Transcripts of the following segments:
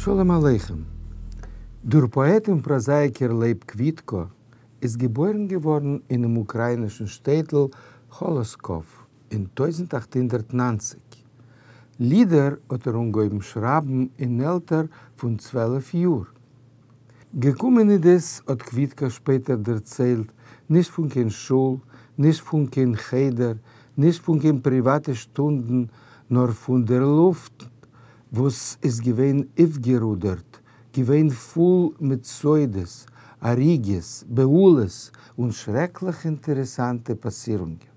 שלום עליכם. דער פאעט און פראזאייקער לייב קוויטקא איז געבוירן געווארן אינעם אוקראינישן שטעטל האלאסקאוו אין 1890. לידער האט ער אנגעהויבן שרייבן אין עלטער פון 12 יאר. געקומען איז דאס, האט קוויטקא שפעטער דערציילט, נישט פון קיין שול, נישט פון קיין חדר, נישט פון קיין פריוואטע שטונדן, נאר פון דער לופט, וואס איז געווען אויפגערודערט, געווען פול מיט סודות, הריגות, בהלות און שרעקליך אינטערעסאנטע פאסירונגען.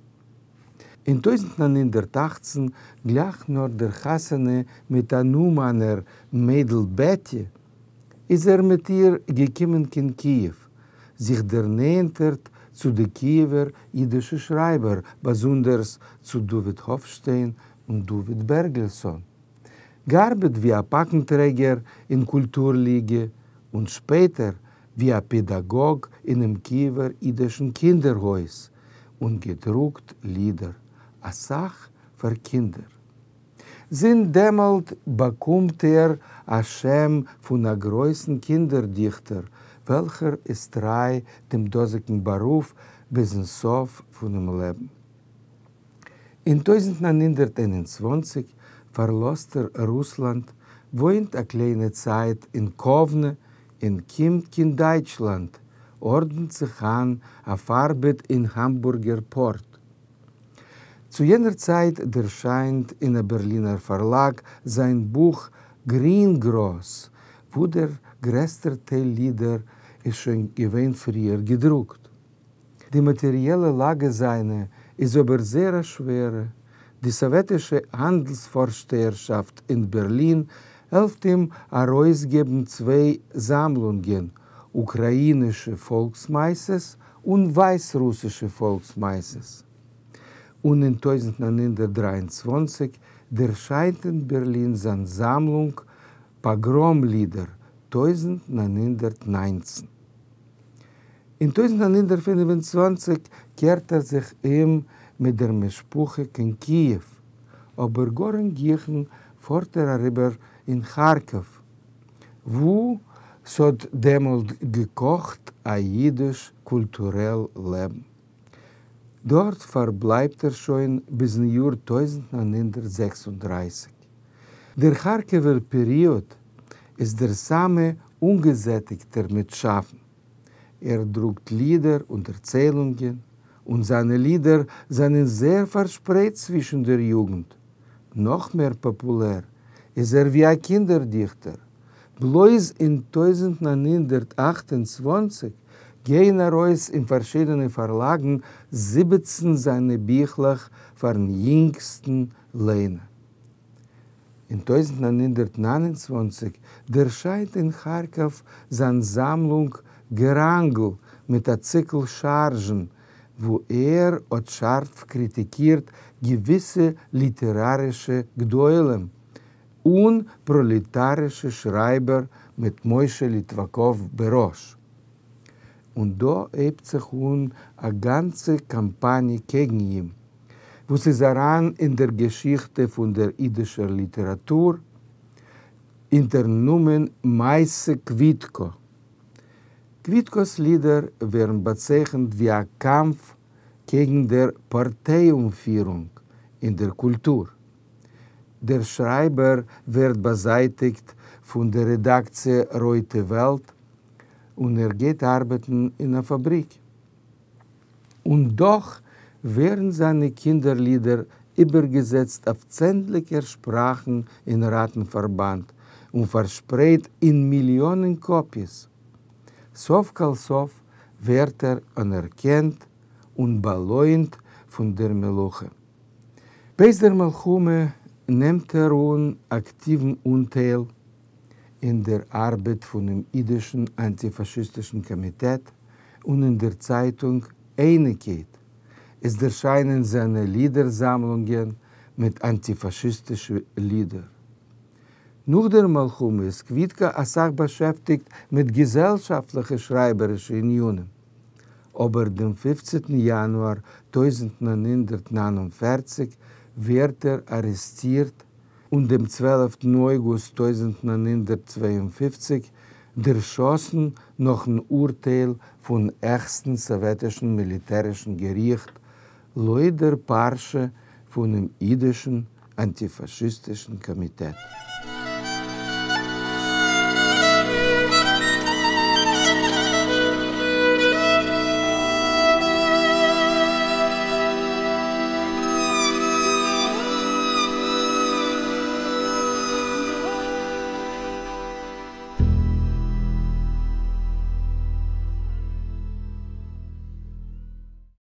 אין 1918, גלייך נאך דער חתונה מיט אן אומאנער מיידל בעטי, איז ער מיט איר געקומען קיין קיעוו, זיך דערנענטערט צו די קיעווער אידישע שרייבער, באזונדערס צו דוד האפשטיין און דוד בערגעלסאן. געארבעט ווי א פאקנטרעגער אין קולטור-ליגע און שפעטער ווי א פעדאגאג אינעם קיעווער אידישן קינדער-הויז און געדרוקט לידער, א סך פאר קינדער. זינט דעמאלט באקומט ער א שם פון א גרויסן קינדער-דיכטער, וועלכער איז טריי דעם דאזיגן בארוף ביזן סוף פונעם לעבן. אין 1921 פארלאזט ער רוסלאנד, וואוינט א קליינע צייט אין קאוונע און קומט קיין דייטשלאנד, ארדנט זיך איין אויף ארבעט אין האמבורגער פארט. צו יענער צייט דערשיינט אין א בערלינער פארלאג זיין בוך גרינגראס, וואו דער גרעסטער טייל לידער איז שוין געווען פריער געדרוקט. די מאטעריעלע לאגע זיינע איז אבער זייער א שווערע. די סאוועטישע האנדלס-פארשטייערשאפט אין בערלין העלפט אים ארויסגעבן צוויי זאמלונגען, אוקראינישע פאלקס-מעשיות און ווייסרוסישע פאלקס-מעשיות. און אין 1923 דערשיינט אין בערלין זיין זאמלונג פאגראם-לידער 1919. אין 1925 קערט ער זיך אום מיט דער משפחה קיין קיעוו, אבער גאר אין גיכן פארט ער אריבער אין כארקאוו, וואו ס'האט דעמאלט געקאכט א אידיש קולטורעל לעבן. דארט פארבלייבט ער שוין ביזן יאר 1936. דער כארקעווער פעריאד איז דער סאמע אנגעזעטיגטער מיט שאפן. ער דרוקט לידער און דערציילונגען, און זיינע לידער זענען זייער פארשפרייט צווישן דער יוגנט. נאך מער פאפולער איז ער ווי א קינדער-דיכטער. בלויז אין 1928 גייען ארויס אין פארשידענע פארלאגן 17 זיינע ביכלעך פארן יונגסטן ליינער. אין 1929 דערשיינט אין כארקאוו זיין זאמלונג געראנגל מיט א ציקל שארזשן, וואו ער האט שארף קריטיקירט געוויסע ליטערארישע גדולים און פראלעטארישע שרייבער מיט משה ליטוואקאוו בראש. און דא הייבט זיך אן א גאנצע קאמפאניע קעגן אים, וואס איז אריין אין דער געשיכטע פון דער אידישער ליטעראטור אונטערן נאמען מעשה קוויטקא. קוויטקא'ס לידער ווערן באצייכנט ווי א קאמף קעגן דער פארטיי-אנפירונג אין דער קולטור. דער שרייבער ווערט באזייטיגט פון דער רעדאקציע רויטע וועלט און ער גייט ארבעטן אין א פאבריק. און דאך ווערן זיינע קינדער-לידער איבערגעזעצט אויף צענדליגער שפראכן אין ראטן-פארבאנד און פארשפרייט אין מיליאנען קאפיעס. סוף כל סוף ווערט ער אנערקענט און באלוינט פון דער מלוכה. בעת דער מלחמה נעמט ער אן אקטיוון אנטייל אין דער ארבעט פונעם אידישן אנטיפאשיסטישן קאמיטעט און אין דער צייטונג אייניקייט. עס דערשיינען זיינע לידער-זאמלונגען מיט אנטיפאשיסטישע לידער. נאך דער מלחמה איז קוויטקא א סך באשעפטיגט מיט געזעלשאפטליכע שרייבערישע ענינים. אבער דעם 15 יאנואר 1949 ווערט ער ארעסטירט. און דעם צוועלפטן אויגוסט 1952 דערשאסן נאכן אורטייל פון העכסטן סאוועטישן מיליטערישן געריכט לויט דער פרשה פונעם אידישן אנטיפאשיסטישן קאמיטעט.